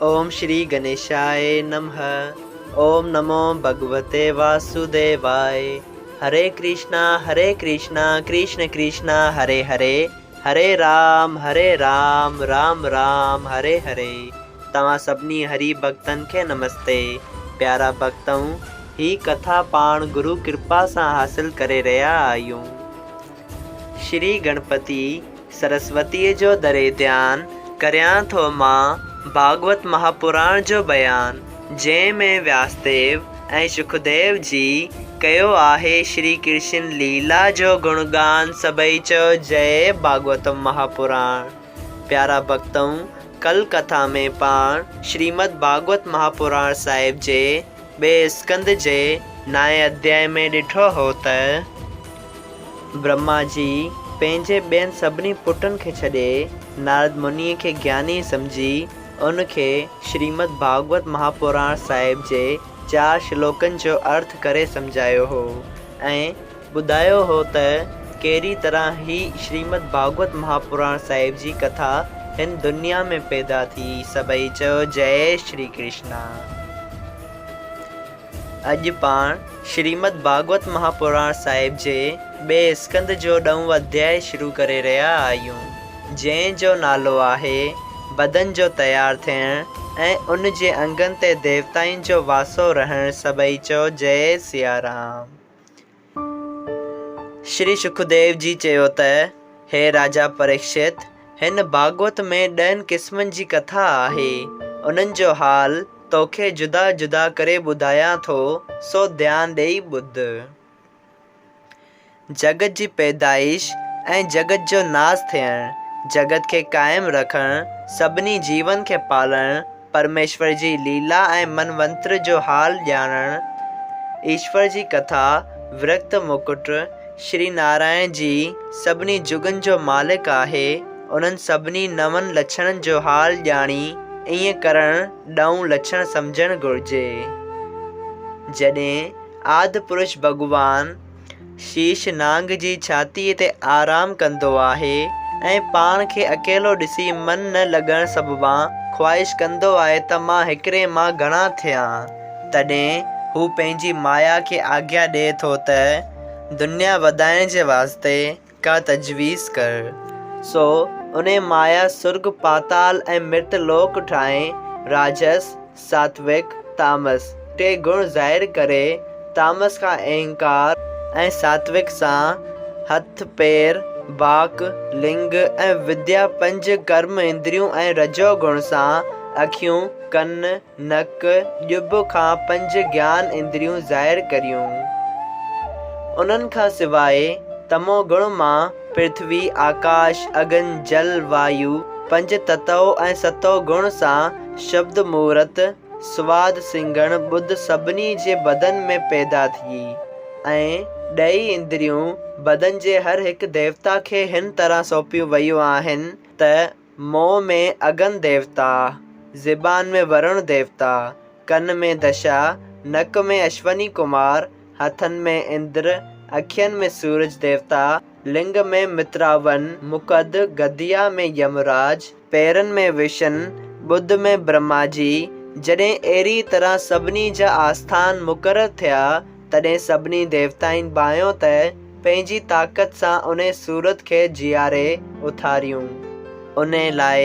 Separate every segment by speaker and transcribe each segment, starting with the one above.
Speaker 1: اوم شري گنيشاء نمه اوم نمو ڀڳوتي واسوديواء هري ڪرشنا هري ڪرشنا ڪرشن ڪرشنا هري هري هري رام هري رام رام رام هري هري توهان سڀني هري ڀڳتن کي نمستي پيارا ڀڳتؤ هي ڪٿا پاڻ گرو ڪرپا سان حاصل ڪري رهيا آهيون. شري گڻپتي سرسوتيء جو دري ڌيان ڪريان ٿو مان ڀاڳوت مهاپراڻ جو بيان، جنهن ۾ وياسديو ۽ شڪديو جي ڪيو آهي شري ڪرشن ليلا جو گڻگان سڀئي چئو جئي ڀاڳوتم مهاپراڻ. پيارا ڀڳتؤ ڪل ڪٿا ۾ پاڻ شريمد ڀاڳوت مهاپراڻ صاحب جي ٻئي اسڪنڌ جي نائين اڌيائي ۾ ڏٺو هو ته برهما جي پنهنجي ٻين سڀني پٽن کي ڇڏي نارد منيء کي گياني سمجهي ان کي شريمد ڀاڳوت مهاپراڻ صاحب جي چار شلوڪن جو ارٿ ڪري سمجهايو هو ۽ ٻڌايو هو ته ڪهڙي طرح هي شريمد ڀاڳوت مهاپراڻ صاحب جي ڪٿا هن دنيا ۾ پيدا ٿي. سڀئي چيو جئي شري ڪرشنا. اڄ پاڻ شريمد ڀاڳوت مهاپراڻ صاحب جي ٻئي اسڪنڌ جو ڏهون اڌيائي شروع ڪري رهيا آهيون، جنهن جو نالو آهي بدن جو تيار ٿيڻ ۽ ان جي انگن تي ديوتائن جو واسو رهڻ سڀئي چئو جئي سيارام. شري شڪديو جي چيو ته، هي راجا پريڪشت! هن ڀاڳوت ۾ ڏهن قسمن جي ڪٿا آهي، انهن جو حال توکي جدا جدا ڪري ٻڌايان ٿو، سو ڌيان ڏيئي ٻڌ. جڳت جي پيدائش ۽ جڳت جو ناس ٿيڻ، جڳت کي قائم رکڻ، سڀني جيون کي پالڻ، پرميشور جي ليلا ۽ منونتر جو حال ڄاڻڻ، ايشور جي ڪٿا، ورڪت مڪٽ، شري نارائڻ جي سڀني جڳن جو مالڪ آهي، انهن سڀني نون لڇڻن جو حال ڄاڻي ائين ڪرڻ ڏئون لڇڻ سمجهڻ گهرجي. جڏهن آد پرش ڀڳوان شيش نانگ جي ڇاتيء تي آرام ڪندو آهي ۽ پاڻ کي اڪيلو ڏسي من نه لڳڻ سببان خواهش ڪندو آهي ته مان هڪڙي مان گهڻا ٿيان، تڏهن هو پنهنجي مايا کي آگيا ڏئي ٿو ته دنيا وڌائڻ جي واسطي ڪا تجويز ڪر. سو انهيء مايا سرڳ، پاتال ۽ مرت لوڪ ٺاهي، راجس، ساتوڪ، تامس ٽي گڻ ظاهر ڪري، تامس کان اهنڪار ۽ ساتوڪ سان هٿ، پير، باک، لنگ ۽ وديا پنج ڪرم اندريون ۽ رجو گڻ سان اکيون، ڪن، نڪ، ڄڀ کان پنج گيان اندريون ظاهر ڪريون. انهن کان سواء تمو گڻ مان پرٿوي، آڪاش، اگن، جل، وايو، پنج تتو ۽ ستو گڻ سان شبد مورت، سواد سنگهڻ ٻڌ سڀني جي بدن ۾ پيدا ٿي ۽ ڏهي اندريون بدن جي هر هڪ ديوتا کي هن طرح سونپيون ويون آهن ته منهن ۾ اگن ديوتا، زبان ۾ ورڻ ديوتا، ڪن ۾ دشا، نڪ ۾ اشوني ڪمار، هٿن ۾ اندر، اکين ۾ سورج ديوتا، لنگ ۾ متراون، مقد، گديا ۾ يمراج، پيرن ۾ وشن، ٻڌ ۾ برهما جي، جڏهن اهڙيء طرح سڀني جا آسٿان مقرر ٿيا، تڏهن سڀني ديوتائن ڀانئيو ته پنهنجي طاقت سان انهي صورت کي جياري اٿاريون. انهي لاء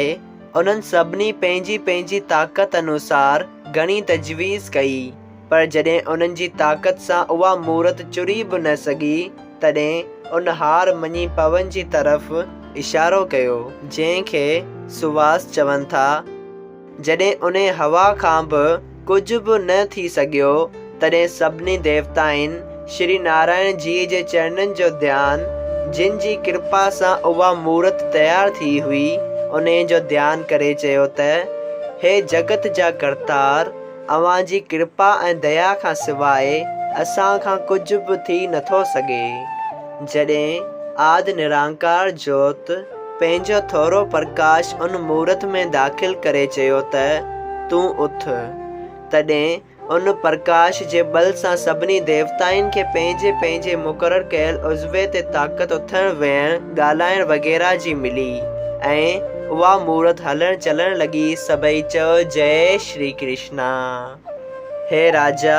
Speaker 1: انهن سڀني پنهنجي پنهنجي طاقت انوسار گهڻي تجويز ڪئي، پر جڏهن انهن جي طاقت سان اها مورت چري به نه سگهي، تڏهن ان هار مڃي پون جي طرف اشارو ڪيو، جنهن کي سواس چون ٿا. جڏهن انهيء هوا کان به ڪجهه به نه ٿي سگهيو، تڏهن سڀني ديوتائن شري نارائڻ جيء جي چرنن جو ڌيان، جن جي ڪرپا سان اها مورت تيار ٿي هئي، انهيء جو ڌيان ڪري چيو ته، هي جڳت جا ڪرتار! اوهان جي ڪرپا ۽ ديا کان سواء اسان کان ڪجهه به ٿي نٿو سگهي. جڏهن آد نرانڪار جوت پنهنجو ٿورو پرڪاش ان مورت ۾ داخل ڪري چيو ته، تون اٿ. تڏهن ان پرڪاش جي ٻل سان سڀني ديوتائن کي پنهنجي پنهنجي مقرر ڪيل عضوي تي طاقت اٿڻ ويهڻ، ڳالهائڻ وغيره جي ملي ۽ اها مورت هلڻ چلڻ لڳي، سڀئي چئو جئي شري ڪرشنا. هي راجا!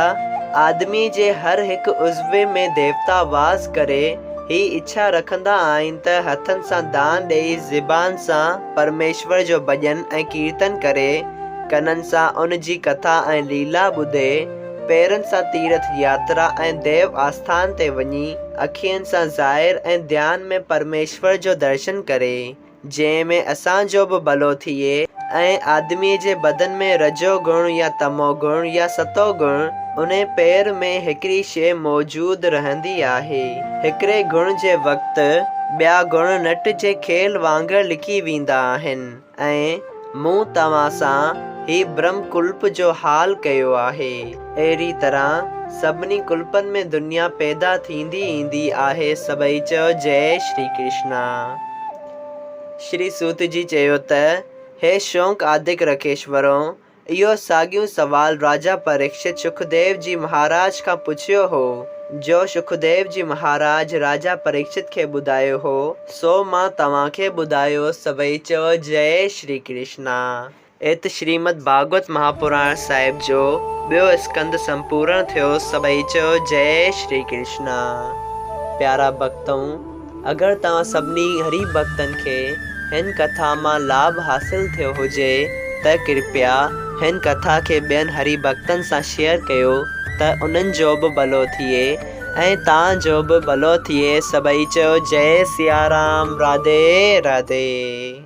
Speaker 1: آدمي جي هر هڪ عضوي ۾ ديوتا واس ڪري، هي اڇا رکندا آهن ته هٿن سان دان ڏيئي زبان سان پرميشور جو ڀڄن ۽ ڪيرتن ڪري، ڪنن سان ان جي ڪٿا ۽ ليلا ٻڌي، پيرن سان تيرٿ ياترا ۽ ديو آسٿان تي وڃي، اکين سان ظاهر ۽ ڌيان ۾ پرميشور جو درشن ڪري. جنهن ۾ اسان جو به ڀلو ٿئي ۽ آدميء جي بدن ۾ رجو گڻ يا تمو گڻ يا ستو گڻ، انهي پير ۾ هڪڙي شيء موجود رهندي آهي. هڪڙي گڻ جي وقت ٻيا گڻ نٽ جي کيل وانگر لڪي ويندا آهن ۽ مون توهان سان هي برهم ڪلپ جو حال ڪيو آهي. اهڙي طرح سڀني ڪلپن ۾ دنيا پيدا ٿيندي ايندي آهي سڀئي چئو جئي شري ڪرشنا. شري سوت جي چيو ته، هي شونق آدڪ رکيشورو! اهو ساڳيون سوال راجا پريکشت شڪديو جي مهاراج کان پڇيو هو، جو شڪديو جي مهاراج راجا پريکشت کي ٻڌايو هو، سو مان توهان کي ٻڌايو سڀئي چئو جئي شري ڪرشنا. ات شريمد ڀاڳوت مهاپراڻ صاحب جو ٻيو اسڪنڌ سمپورڻ ٿيو سڀئي چئو جئي شري ڪرشنا. پيارا ڀڳتؤ اگر توهان سڀني هري ڀڳتن کي هن ڪٿا مان لاڀ حاصل ٿيو هجي ته ڪرپيا هن ڪٿا کي ٻين هري ڀڳتن سان شيئر ڪيو ته انهن جو به ڀلو ٿئي ۽ توهان جو به ڀلو ٿئي سڀئي چئو جئي سيارام راڌي راڌي.